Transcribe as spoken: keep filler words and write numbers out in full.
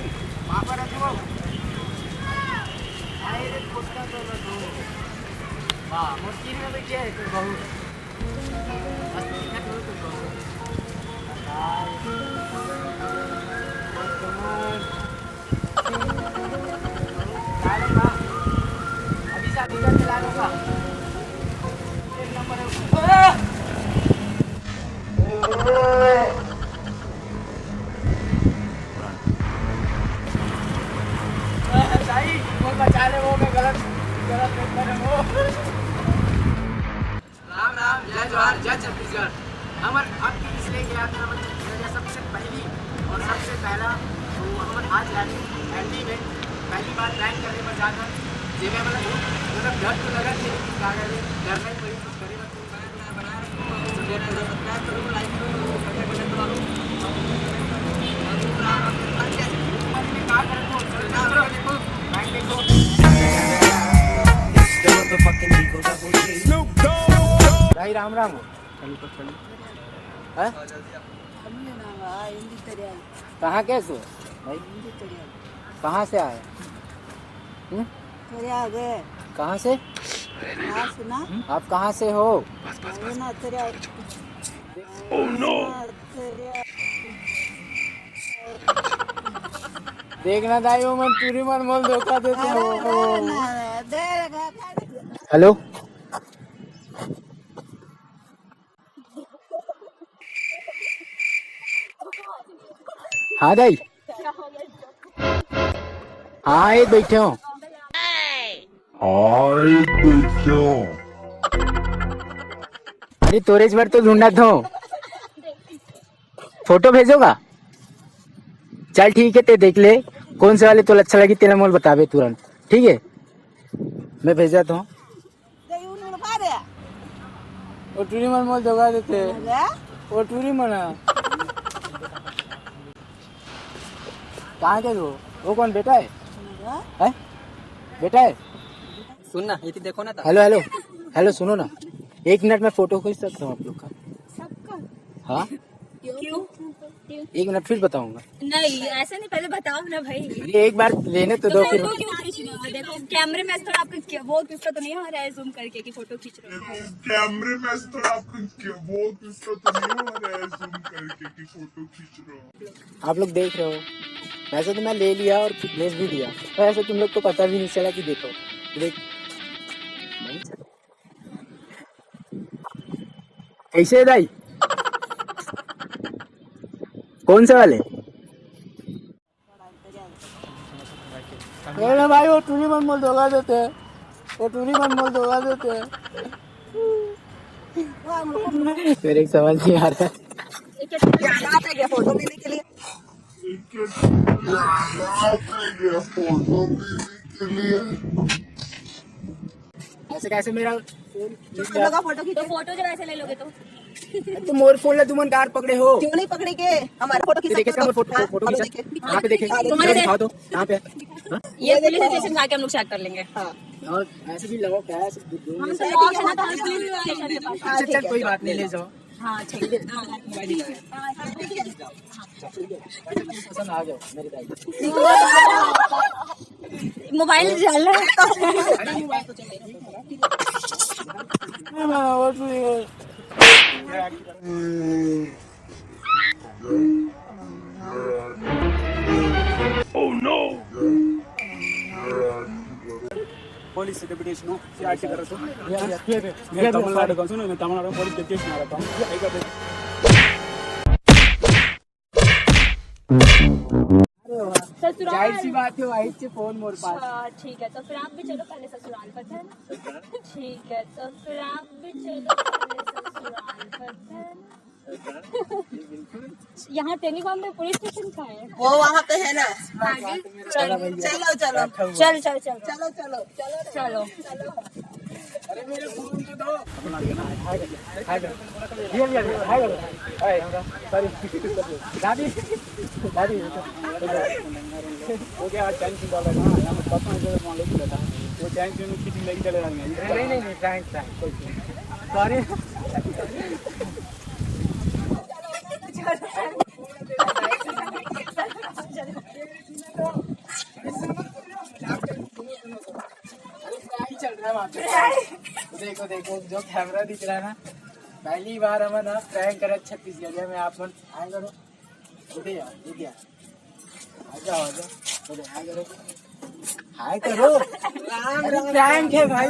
Papa रखो। आए रे, कुत्ता तो रखो। वाह, मोर तीन में बैठे है तो बहुत। बस दिक्कत हो तो बहुत। अभी से, अभी से चला लूंगा। एक नंबर है। भाई, वो बचा ले, वो मैं गलत, गलत पेपर है वो। राम राम, जय जोहार, जय छत्तीसगढ़। हमर अब की इसलिए गया था, हमर छत्तीसगढ़ का सबसे पहली और सबसे पहला, तो हमर आज यानी एमडी में पहली बार रैंक करने पर जाता, जेमे मतलब, मतलब डर तो लगा था, लेकिन क्या करें, डरना ही पड़ी, कुछ करे मत। भाई राम राम हो। हैं? कहाँ के सो भाई? कहाँ से आए? हम्म? कहाँ से? आप कहाँ से हो? देखना दाई, वो मन टूरी मन मोल धोखा देते हो। हेलो। हाँ दाई। हाँ, ये बैठे हो। हाँ, ये बैठे हो। अरे, तोरेज बार तो ढूंढा था। फोटो भेजोगा? चल ठीक है, ते देख ले, कौन से वाले तोला अच्छा लगी, तेला मोल बताबे तुरंत, ठीक है? मैं भेजा था। वो टूरी मन मोल धोखा देते। वो टूरी मन। कहाँ के वो? वो कौन बेटा है? हैं? बेटा है? सुन ना, ये देखो ना। हेलो, हेलो, हेलो, सुनो ना, एक मिनट में फोटो खींच सकता हूँ आप लोग का? हाँ, क्यों? एक मिनट, फिर बताऊंगा। नहीं, ऐसे नहीं, पहले बताओ ना भाई। अरे, एक बार लेने तो दो, फिर। फोटो क्यों खींच रहे हो? देखो, कैमरे में थोड़ा आपको क्या, वो किसका तो नहीं आ रहा है जूम करके कि फोटो खींच रहे हो? कैमरे में थोड़ा आपको क्या, वो किसका तो नहीं आ रहा है जूम करके कि फोटो खींच रहे हो? आप लोग देख रहे हो, वैसे तो मैं ले लिया और भेज भी दिया, पर ऐसे तुम लोग को पता भी नहीं चला कि देखो, देख। कैसे है दाई? कौन से वाले? अरे भाई, वो टूरी मन मोल धोखा देते, वो टूरी मन मोल धोखा देते। मेरे एक समझ नहीं आ रहा है। फोटो लेने के लिए। ऐसे कैसे मेरा फोन? तो फोटो जब ऐसे ले लोगे तो? तो मोर फोन ला तुमन कार पकड़े हो? क्यों नहीं पकड़े के? हमारा फोटो खींच सकते हो। फोटो, फोटो खींचा। यहाँ पे देखे। तुम्हारे दिखाओ तो, यहाँ पे। ये पुलिस स्टेशन जाके हम लोग चेक कर लेंगे। हाँ। और ऐसे भी लगाओ, क्या है, ऐसे दो, दो हम तो लॉक है ना, तो हम पुलिस स्टेशन के पास। अच्छा, चल, कोई बात नहीं, ले जाओ। हाँ, ठीक है। पसंद आ गया मेरे भाई। मोबाइल चल रहा है। Oh no! Police deputation, C R T कर रहा हूँ। मैं तमिलनाडु का हूँ, मैं तमिलनाडु में police deputation आ रहा हूँ। ससुराल। जाहिर सी बात है, आई से फोन मोर पास। अच्छा, ठीक है, तो फिर आप भी चलो पहले ससुराल पर, है ना? ठीक है, तो फिर आप भी चलो पहले ससुराल पर, है ना? यहाँ टेलीफोन पे पुलिस स्टेशन कहाँ है? वो वहाँ पे है ना। आगे? चलो, चलो, चलो। चल, चल, चल। चलो, चलो, चलो, चलो। दादी, दादी, वो क्या, आज चैन छुड़ा लेगा ना, यहाँ पे पता नहीं चला, वहाँ लेके बैठा। वो चैन छुड़ने की लेके चले जाएंगे। नहीं, नहीं, नहीं, prank, prank। Sorry। देखो, देखो, जो कैमरा दिख रहा है ना, पहली बार हमन ना प्रैंक करत छत्तीसगढ़िया में। आप मन हाय करो। इधर आ, इधर आ। आ जाओ, आ जाओ। इधर हाय करो। हाय करो। अरे, प्रैंक है भाई।